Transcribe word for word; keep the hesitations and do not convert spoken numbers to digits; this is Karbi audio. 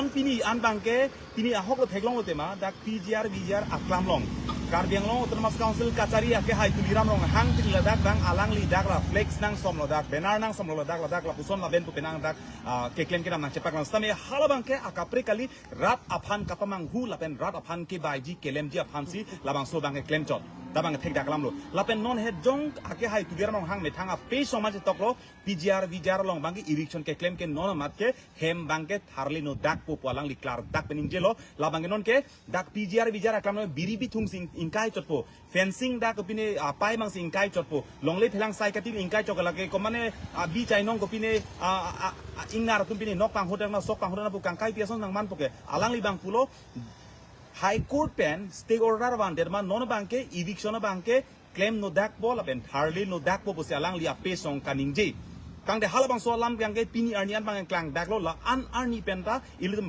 Pini an abangke, pini ahok lo theklong lo tema, dak P G R V G R aklam along, Karbi Anglong Autonomous Council kachari akehai Tuliram Ronghang pini ladak abang alangli dak la flex nangsom lo, dak banner nangsom lo, ladak ladak lapuson lapen pu penang dak ah, keklem kedam nangchepaklang sitame hala abangke akaprek kali, rat aphan kapamanghu lapen rat aphan kebaiji kelemji aphansi labangso abangke klemchot. Ta abang thekdak alam lo. Lapen non het jong akehai Tuliram Ronghang methang ape song ma chetok lo, P G R V G R along abangke eviction keklem ke non amat ke hem abangke tharle no dakpo pu alangli klardak pen ningjelo. La abangke non ke dak P G R V G R aklam lo biri bithung si ingkai chotpo. Fencing dak kopine apai abangsi ingkai chotpo. Longle phelang sai katin ingkai chot lake komane abi chainong kopine a, a, a, ingnar atum pine nok panghodak na sok panghodak na pu kangkai pi ason nangmanpo ke. Alangli abang pulo High Court pen stay order vandet ma non abangke eviction abangke klem no dakpo lapen tharle no dakpo pusi alangli ape song kaningje. Tangte hala abangso alam abangke pini arni an abang klangdak lo, la-an arni penta ilitum